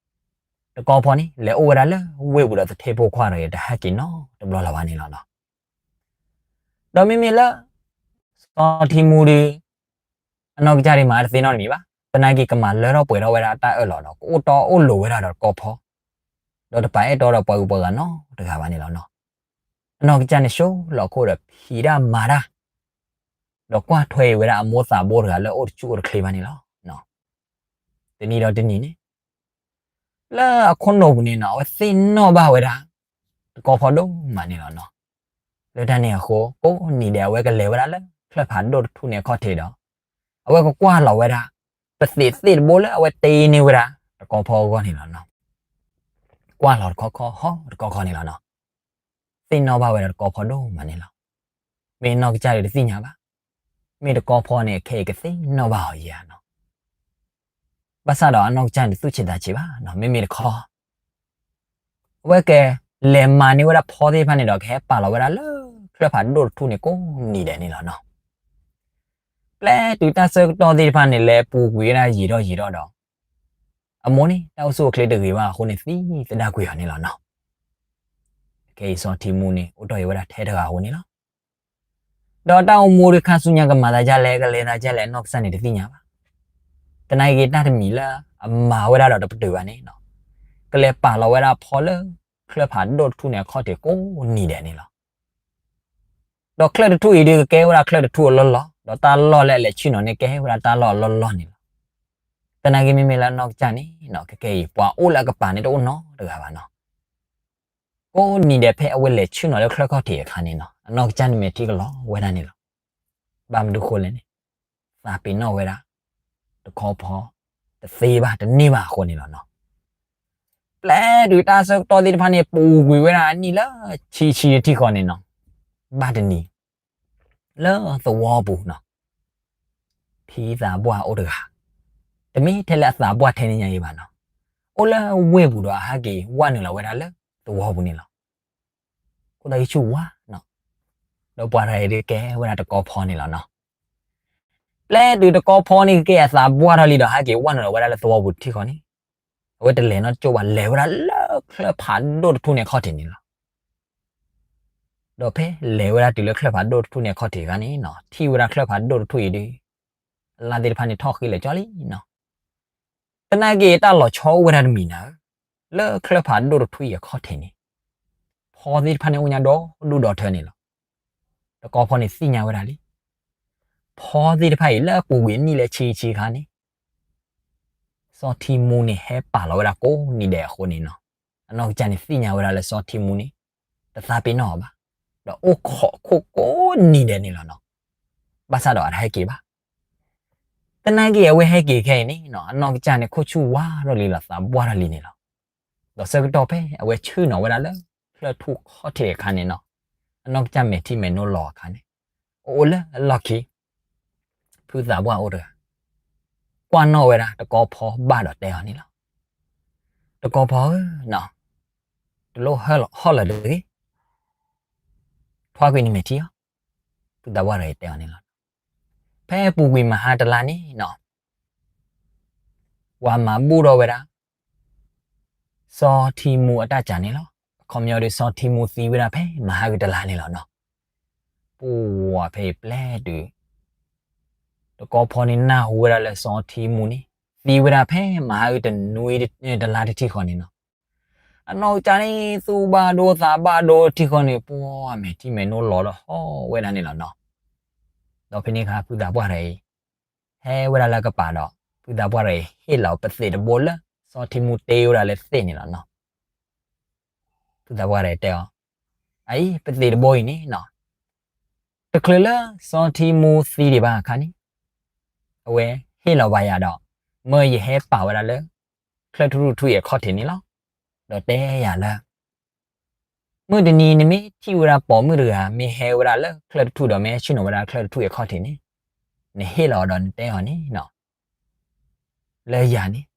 တကီဖီန့ၣ် လဲၤအိၣ်ဝဲဒၣ်လၢဝ့ၢ်ပူၤဒီးသထ့ဖိခွါတဂၤအံၤ တဟဲက့ၤနီတဘျီလၢၤဘၣ်န့ၣ်လီၤနီၤ. ဒီးမ့မ့ၢ်လၢ စီၤထံမူဒီး အနီၢ်ကစၢ်ဒံးမၤတသ့နီတမံၤဘၣ် သနာ်က့ကမၤလၢထီၣ်ပှဲၤထီၣ်ဝဲဒၣ်အတၢ်အၢၣ်လီၤဒီး ကအိၣ်တီအိၣ်လိၤဝဲဒၣ်ဒီးတကီဖီ ဒီးတပာ်အဲၣ်တီဒီးပှၤဂုၤပှၤဂၤနီတဂၤဘၣ်န့ၣ်လီၤနီၤ. အနီၢ်ကစၢ်န့ၣ် ဆိလီၤခိၣ်ဒီးဖံးတၢ်မၤတၢ် ဒီးကွၢ်ထွဲအံၤဝဲဒၣ်အမိၢ်သးဘိတဂၤလၢ အိၣ်တဆူၣ်အိၣ်တချ့ဘၣ်န့ၣ်လီၤ. တနံၤဒီးတနံၤန့ၣ် လၢအခိၣ်နူာ်ပူၤန့ၣ်နီၤ အဝဲသ့ၣ်နီၣ်ဘၣ်ဝဲဒၣ် တကီဖီဒိၣ်မးန့ၣ်လီၤနီၤ. လၢတၢ်န့ၣ်အဃိ ကိးနံၤဒဲး အဝဲကလဲၤဝဲဒၣ်လၢချၢၣ်ဖးဒိၣ်တထူၣ်န့ၣ်အခီၣ်ထံးဒီး အဝဲကကွၢ်လီၤဝဲဒၣ် ပသ့းသ့ၣ်တဘိလၢအဝဲတ့န့ၢ်ဝဲဒၣ် တကီဖီအဂီၢ်န့ၣ်လီၤနီၤ. ကွၢ်လီၤတခီခီ ဟီၣ်တခီခီန့ၣ်လီၤနီၤ. သ့ၣ်နီၣ်ဘၣ်ဝဲဒၣ်တကီဖီဒိၣ်မးန့ၣ်လီၤ. မ့ၢ်နီၢ်ကစၢ်ဒုးတသ့ၣ်ညါဘၣ်. မ့ၢ်တကီဖီန့ၣ် ခဲအံၤကသ့ၣ်နီၣ်ဘၣ်အီၤယဲနီၤ. ဘၣ်ဆၣ်ဒီးအနီၢ်ကစၢ်န့ၣ် တသူၣ်ဆံးသးဆံးဘၣ်နီၤ. မ့မ့ၢ်တခီ အဝဲကလဲၤမၤန့ၢ်ဝဲဒၣ်ဖီသ့ၣ်တဖၣ်န့ၣ်ဒီး ကဟဲပာ်လီၤဝဲဒၣ်လၢချၢၣ်ဖးဒိၣ်တထူၣ်န့ၣ် ကိးနံၤဒဲးန့ၣ်လီၤနီၤ. ပျဲတုၤတၢ်ဆၢကတီၢ်သ့ၣ်တဖၣ်န့ၣ် လဲၤပူၤကွံာ်ဝဲဒၣ်ယံာ်ထီၣ်ယံာ်ထီၣ်ဒီး အမိၢ်န့ၣ် တၢ်အိၣ်ဆူၣ်အိၣ်ချ့တဂ့ၤဘၣ်အဃိန့ၣ် သံသဒၣ်ကွံာ်အီၤန့ၣ်လီၤနီၤ. ခဲအံၤစီၤထံမူန့ၣ် အိၣ်ထီၣ်အံၤဝဲဒၣ်ထဲတဂၤအဃိန့ၣ်လီၤ. ဒီးတၢ်အိၣ်မူဒုးခါဆူညါကမၤသးဒ်လဲၣ် ကလဲၤသးဒ်လဲၣ် နီၢ်ကစၢ်န့ၣ်တသ့ၣ်ညါဘၣ်. သနာ်က့တၢ်တမံၤလၢအမၤဝဲဒၣ်ဒီးတပတုာ်ဘၣ်န့ၣ်နီၤ, ကလဲၤပာ်လီၤဝဲဒၣ်ဖီလၢချၢၣ်ဖးဒိၣ်တထူၣ်န့ၣ်အခီၣ်ထံးကိးနံၤဒဲးန့ၣ်လီၤ. ဒီးချၢၣ်တထူၣ်အံၤဒုးကကဲဝဲဒၣ်ချၢၣ်တထူၣ်အလီၢ်လီၢ်, ဒီးတၢ်လီၢ်လၢအလဲၤဆ့ၣ်နီၤန့ၣ်ကဲဝဲဒၣ်တၢ်လီၢ်အလီၢ်လီၢ်န့ၣ်လီၤ. သနာ်က့မ့မ့ၢ်လၢနီၢ်ကစၢ်န့ၣ်နီၤ ကကဲအံၤ ပှၤအိၣ်လၢအကပၤန့ၣ်တအိၣ်နီတဂၤဘၣ်နီၤ. ကိးနံၤဒဲးဖဲအဝဲလဲၤဆ့ၣ်နီၤလၢချၢၣ်ခီၣ်ထံးအခါန့ၣ်နီၤ အနီၢ်ကစၢ်န့ၣ်မဲာ်ထံကလီၤဝဲဒၣ်န့ၣ်လီၤ. ဘၣ်မနုၤဃိလဲၣ်န့ၣ် သးပ့ၤနီၣ်ဝဲဒၣ် တကီဖီ တသ့ဘၣ်တန့ၢ်ဘၣ်အဃိန့ၣ်လီၤနီၤ. ပျဲတုၤတၢ်ဆၢကတီၢ်သ့ၣ်တဖၣ်န့ၣ် ပူၤကွံာ်ဝဲဒၣ်အနံၣ်လၢဆံဆံတထံၣ်ဃီန့ၣ်နီၤ, ဘၣ်တနံၤ လၢသဝီပူၤနီၤ ဖံသးပှၢ်အိၣ်တဂၤ, တမ့ၢ်ထဲလၢအသးပှၢ်ထဲန့ၣ်ညါအံၤဘၣ်နီၤ, အိၣ်လၢဝ့ၢ်ပူၤဒီးအဟဲက့ၤဝၢ်နုာ်လီၤဝဲဒၣ်လၢသဝီပူၤန့ၣ်လီၤ. ခိၣ်သးဟံးဆူၣ်ဝါနီၤ, ဒီးပှၤတဂၤအံၤဒုးကဲဝဲဒၣ်တကီဖီန့ၣ်လီၤနီၤ. ပျဲတုၤတကီဖီန့ၣ်ကကဲအသးပှၢ်ထီၣ်လံဒီးဟဲက့ၤဝၢ်နုာ်လီၤဝဲဒၣ်လၢသဝီပူၤတထံၣ်ဃီန့ၣ်, အဝဲတလဲၤနီတကၠိၢ်ဘၣ် လဲၤဝဲဒၣ်လၢချၢၣ်ဖးဒိၣ်တထူၣ်န့ၣ်အခီၣ်ထံးန့ၣ်လီၤ. ဒီးဖဲလဲၤဝဲဒၣ်တုၤလၢချၢၣ်ဖးဒိၣ်တထူၣ်န့ၣ်အခီၣ်ထံးအခါန့ၣ်နီၤ ထံၣ်ဝဲဒၣ်ချၢၣ်ဖးဒိၣ်တထူၣ်အံၤဒုး အလါသ့ၣ်တဖၣ်န့ၣ်ထီၣ်ဃ့လၢာ်ကၠီလံနီၤ. သနာ်က့တၢ်လီၤဆီအိၣ်ဝဲဒၣ်တမံၤနၤဧၢ, လၢချၢၣ်ဖးဒိၣ်တထူၣ်အံၤအခီၣ်ထံးန့ၣ် ဖီသ့ၣ်တဖၣ်န့ၣ်အိၣ်ညါဒီဒူၣ်ဒီထၢန့ၣ်လီၤ. တကီဖီန့ၣ်သ့ၣ်ညါဝဲဒၣ်လံ ဖီသ့ၣ်တဖၣ်အံၤလၢအပူၤကွံာ်အနံၣ်လၢဆံဆံအခါန့ၣ် စီၤထံမူန့ၣ်ဟဲပာ်လီၤဝဲဒၣ်ကိးနံၤဒဲးအဃိန့ၣ်နီၤ, အနီၢ်ကစၢ်န့ၣ်သ့ၣ်ညါဝဲဒၣ်လၢစီၤထံမူန့ၣ် တသးပ့ၤနီၣ်အီၤဘၣ်, ဒီးအိၣ်ခိးခိၣ်ကိးနံၤဒဲးန့ၣ်လီၤနီၤ. ဘၣ်ဆၣ်ဒီးအတဟဲက့ၤဘၣ်. သနာ်က့အဝဲဟဲက့ၤခဲအံၤန့ၣ်နီၤ အနီၢ်ကစၢ်န့ၣ်ခိၣ်ဆူၣ်ဝါထီၣ်လံဒီးသးပှၢ်ထီၣ်လံန့ၣ်လီၤ. ဒီးဆၢကတီၢ်ဖဲအဝဲဆ့ၣ်နီၤဝဲဒၣ်လၢချၢၣ်ထူၣ်ခီၣ်ထံးအခါန့ၣ်နီၤ, အနီၢ်ကစၢ်မဲာ်ထံမဲာ်နိလီၤအခါန့ၣ်, အိၣ်အိၣ်လၢအလီၢ်ခံ ဖုသးပှၢ်အိၣ်တဂၤ ကွၢ်နီၣ်ဝဲဒၣ်တကီဖီဘၣ်ဒီးတဲအီၤန့ၣ်လီၤ. တကီဖီဧၢ, တလိၣ်ဟီၣ်လီၤတဂ့ၤ, ထွါကွံာ်နမဲာ်ထံအီၤ, ဖုသးပှၢ်တဂၤအံၤတဲအီၤန့ၣ်လီၤ. ဖဲပူၤကွံာ်မဟါတလါန့ၣ်နီၤ ပှၤမၤဘူၣ်ထီၣ်ဝဲဒၣ် စီၤထံမူအတၢ်စၢ်န့ၣ်လီၤ. အခီပညီဒီး စီၤထံမူသံဝဲဒၣ်ဖဲမဟါဂ့ၤတလါန့ၣ်လီၤနီၤ. ပဝဲဖဲအံၤပျဲတုၤ တကီဖီန့ၣ်နၢ်ဟူဝဲဒၣ်လၢစီၤထံမူန့ၣ် သံဝဲဒၣ်ဖဲမဟါဂ့ၤတနွံတလါတထံၣ်ဃီန့ၣ်နီၤ, အနီၢ်ကစၢ်န့ၣ် သူၣ်ဘၣ်ဒိသးဘၣ်ဒိတထံၣ်ဃီန့ၣ် ပှၤမဲာ်ထံမဲာ်နိလီၤဒီးဟီၣ်ဝဲဒၣ်န့ၣ်လီၤနီၤ. ဒီးဖဲန့ၣ်အခါ ဖုသးပှၢ်တဂၤအံၤ ဟဲဝဲဒၣ်လၢကပၤဒီး ဖုသးပှၢ်တဂၤအံၤ ဟ့ၣ်လီၤပသ့ၣ်တဘိလၢ စီၤထံမူတ့ဝဲဒၣ်လၢသ့ၣ်န့ၣ်လီၤနီၤ. ဖုသးပှၢ်တဂၤအံၤတဲအီၤ, အအံၤ ပသ့ၣ်တဘိအံၤန့ၣ်နီၤ တချုးလၢစီၤထံမူသံဒံးဘၣ်အခါန့ၣ် အဝဲဟ့ၣ်လီၤဘၣ်ယၤဒီး မၢယဟဲပာ်ဝဲဒၣ်လၢ ချၢၣ်ထူၣ်ထူၣ်ထူၣ်အံၤအခီၣ်ထံးန့ၣ်လီၤ. ဒီးတဲယၤလၢ မုၢ်တနံၤနမ့ၢ်ထံၣ်ဝဲဒၣ်ပိာ်မုၣ်တဂၤ မ့ၢ်ဟဲဝဲဒၣ်လၢချၢၣ်တထူၣ်ဒီးမ့ၢ်ဟဲဆ့ၣ်နီၤဝဲဒၣ်ချၢၣ်တထူၣ်အံၤအခီၣ်ထံးန့ၣ် နဟ့ၣ်လီၤအီၤဒီးနတဲအီၤန့ၣ်နီၤ လၢယၤန့ၣ်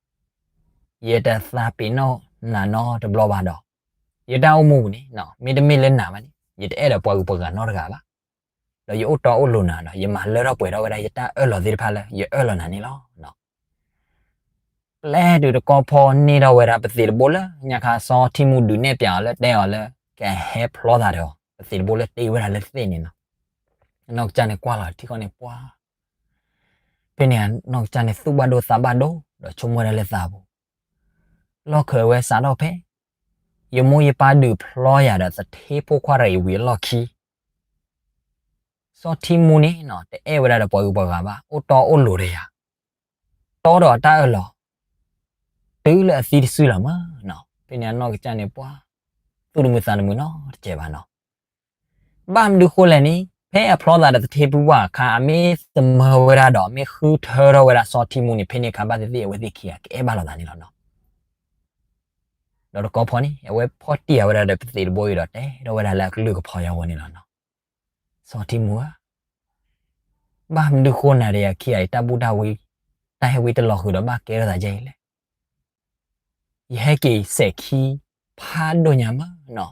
ယတသးပ့ၤနီၣ်နၤနီတဘျီဘၣ်ဒီး ယတၢ်အိၣ်မူပူၤန့ၣ် မ့တမ့ၢ်လၢနၤဘၣ်န့ၣ် ယတအဲၣ်ဒိးပှၤဂုၤပှၤဂၤနီတဂၤဘၣ်. ဒီးယအိၣ်တီအိၣ်လိၤနၤဒီး ယမၤလၢထီၣ်ပှဲၤထီၣ်ဝဲဒၣ်ယတၢ်အၢၣ်လီၤသ့ၣ်တဖၣ်လၢယအၢၣ်လီၤနၤန့ၣ်လီၤ. ပျဲတုၤတကီဖီန့ၢ်ထီၣ်ဝဲဒၣ်ပသ့ၣ်တဘိလၢညါခါ စီၤထံမူဒုးနဲၣ်ပၠးအီၤလၢတဲအီၤလၢ ကဟဲဖျီသးဒီး ပသ့ၣ်တဘိလၢတ့ဝဲဒၣ်လၢသ့ၣ်န့ၣ်နီၤ. အနီၢ်ကစၢ်န့ၣ်ကွၢ်လီၤထံဃီန့ၣ်ပှၤ ဖဲန့ၣ်အနီၢ်ကစၢ်န့ၣ်သူၣ်ဘၣ်ဒိသးဘၣ်ဒိ ဒီးဆိကမိၣ်ဝဲဒၣ်လၢသးပူၤ လီၢ်ခၢးဝဲစးထီၣ်ဖဲ ယမိၢ်ယပၢ်ဒုးဖျီယၤဒီးသထ့ဖိခွါတဂၤအံၤဝံၤအလီၢ်ခံ စီၤထံမူန့ၣ်နီၤ တအဲၣ်ဝဲဒၣ်ဒီးပှၤဂုၤပှၤဂၤဘၣ် အိၣ်တီအိၣ်လိၤဒီးယၤ တီဒီးအတၢ်အၢၣ်လီၤ တုၤလၢအသံတစုလီၤမးနီၤ. ဖဲန့ၣ်အနီၢ်ကစၢ်န့ၣ်ပှၤ သူၣ်တမုာ်သးတမုာ်နီတစဲးဘၣ်နီၤ. ဘၣ်မနုၤဃိလဲၣ်န့ၣ် ဖဲအဖျီသးဒီးသထ့ဖုပှၢ်အခါ အမ့ၢ်သမၢဝဲဒၣ်ဒီး မ့ၢ်ဃုထၢထီၣ်ဝဲဒၣ်စီၤထံမူန့ၣ် ဖဲန့ၣ်အခါဘၣ်သ့ၣ်သ့ၣ်အဝဲသ့ၣ်ခံဂၤကအဲၣ်ဘၣ်လိာ်သးန့ၣ်လီၤနီၤ. ဒီးတကီဖီန့ၣ် အဝဲဖီၣ်တံၢ်ဃာ်ဝဲဒၣ်ဒီးပသံးတဘိအံၤဒီး တဲထီၣ်ဝဲဒၣ်လၢအကလုၢ်ကဖီယၤအဂီၢ်န့ၣ်လီၤနီၤ. စီၤထံမူဧၢ, ဘၣ်မနုၤဃိနၤဒီးယၤခံဂၤအံၤ တၢ်ဘူၣ်တၢ်ဝံ တၢ်ဟဲဝံတလီၤဃုာ်ဒီး ဘၣ်ကဲထီၣ်သးဒ်အံၤလဲၣ်. ယဟဲက့ၤစဲးခံဖးဒိၣ်ညါမးနီၤ.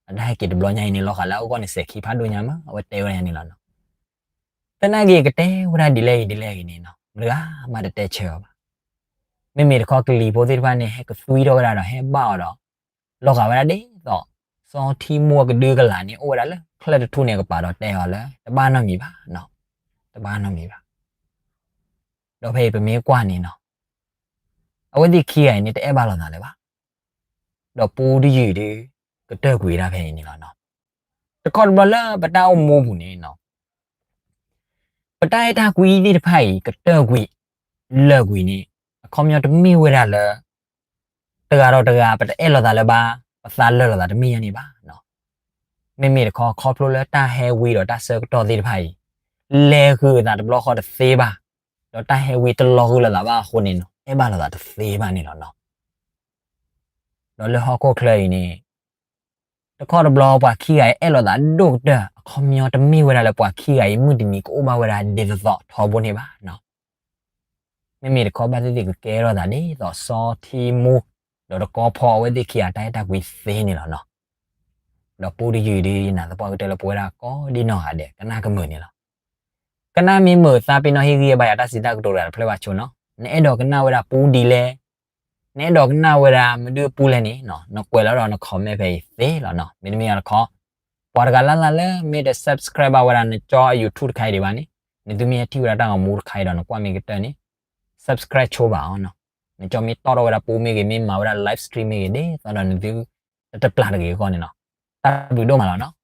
အတၢ်ဟဲက့ၤတဘျီညါအံၤန့ၣ် လီၤဂာ်လၢအဂီၢ်န့ၣ်စဲးခံဖးဒိၣ်ညါမး, အဝဲတဲဝဲဒၣ်န့ၣ်လီၤနီၤ. သနာ်က့ ကတဲဝဲဒၣ်ဒ်လဲၣ်ဂ့ၤဒ်လဲၣ်ဂ့ၤန့ၣ်နီၤ မတဂၤမးတတဲဆၢအီၤဘၣ်. မ့မ့ၢ်တခီကလံၤဖိသ့ၣ်တဖၣ်န့ၣ် ဟဲကသွံထီၣ်ဝဲဒၣ်ဒီး ဟဲဘၣ်အီၤဒီး လီၤဂာ်ဝဲဒၣ်ဒ်သိး စီၤထံမူအကဒုကလၤန့ၣ် အိၣ်ဝဲဒၣ်လၢချၢၣ်တထူၣ်န့ၣ်အကပၤဒီး တဲအီၤလၢ တဘၣ်နီတမံၤဘၣ်နီၤ, တဘၣ်နီတမံၤဘၣ်. ဒီးဖဲအံၤပမ့ၢ်ကွၢ်န့ၣ်နီၤ, အဝဲသ့ၣ်ခံဂၤအံၤန့ၣ် တအဲၣ်ဘၣ်လိာ်သးလၢၤဘၣ်. ဒီးပူတယုၢ်ဒုး ကတၢၢ်ကွံာ်ဒၣ်ဖဲအံၤန့ၣ်လီၤနီၤ. တခီတဘျီလၢပတၢ်အိၣ်မူပူၤန့ၣ်နီၤ, ပတၢ်အဲၣ်တၢ်ကွံသ့ၣ်တဖၣ်အံၤ ကတၢၢ်ကွံာ် လၢာ်ကွံာ်န့ၣ် အခီပညီတမ့ၢ်ဝဲဒၣ်လၢ တဂၤဒီးတဂၤ ပတအဲၣ်လိာ်သးလၢၤဘၣ်, ပသးလၢာ်လိာ်သးတမ့ၢ်ညါန့ၣ်ဘၣ်နီၤ. မ့မ့ၢ်တခီ ခီဖျိလၢတၢ်ဟဲဝံဒီးတၢ်ဆၢကတီၢ်သ့ၣ်တဖၣ်အံၤ လဲၤဃုာ်အသးတဘျီဃီတသ့ဘၣ်, ဒီးတၢ်ဟဲဝံတလီၤဃုာ်လိာ်သးဘၣ်အဃိန့ၣ်နီၤ အဲၣ်ဘၣ်လိာ်သးတသ့ဘၣ်န့ၣ်လီၤနီၤ. ဒီးလၢဟီၣ်ခိၣ်ချၢအံၤန့ၣ် တခီတဘျီပှၤခံဂၤအံၤအဲၣ်လိာ်သးဒိၣ်ကတၢၢ် အခီပညီတမ့ၢ်ဝဲဒၣ်လၢပှၤခံဂၤအံၤမုၢ်တနံၤကအိၣ်ဘၣ်ဝဲဒၣ်ဒ်သိးသိးထီဘိန့ၣ်ဘၣ်နီၤ. မ့မ့ၢ်တခီဘၣ်သ့ၣ်သ့ၣ်ကကဲထီၣ်သးဒ်သိးစီၤထံမူ ဒီးတကီဖီအဝဲသ့ၣ်ခံဂၤတၢ်အဲၣ်တၢ်ကွံသ့န့ၣ်လီၤနီၤ. ဒီးပူတယုၢ်ဒုး ယနာ်သပှၢ်ကတၢၢ်လၢပဝဲဒၣ်ကိးဒံနီၢ်ဂၤဒဲး ကနၣ်ကမုာ်န့ၣ်လီၤ. ကနၣ်မ့ၢ်မုာ်သးပ့ၤနီၣ်ဟ့ၣ်ဂံၢ်ဘါယၤတၢ်စံးတၢ်ကတိၤတဂၤတဖျၢၣ်ဘၣ်ဆိနီၤ, နအဲၣ်ဒိးကနၣ်ဝဲဒၣ်ပူဒ်လဲၣ်, နအဲၣ်ဒိးကနၣ်ဝဲဒၣ်မနုၤအပူလဲၣ်န့ၣ်နီၤ, နကွဲးလီၤဒီးန comment ဖဲအံၤသ့လီၤနီၤ. မ့တမ့ၢ်တခီ ပှၤတဂၤလၢ်လၢ်လၢမ့ၢ်တ subscribe ဘၣ်ဝဲဒၣ်နကၠီ YouTube တခါအံၤဒံးဘၣ်န့ၣ်, နသုမ့ၢ်ဟဲထံၣ်ဝဲဒၣ်တၢ်ဂီၤမူတခါအံၤဒီးနကွၢ်မ့ၢ်ကတၢၢ်န့ၣ် subscribe ဆိဘၣ်အီၤနီၤ. နကၠီမ့ၢ်တီၣ်ထီၣ်ဝဲဒၣ်ပူမ့ၢ်ဂ့ၤ မ့ၢ်မၤဝဲဒၣ် live stream မ့ၢ်ဂ့ၤ ဒ်သိးဒီးနသု တတပျၢ်တဂ့ၤအဂီၢ်န့ၣ်နီၤ. တၢ်ဘျုးဒိၣ်မးလီၤနီၤ.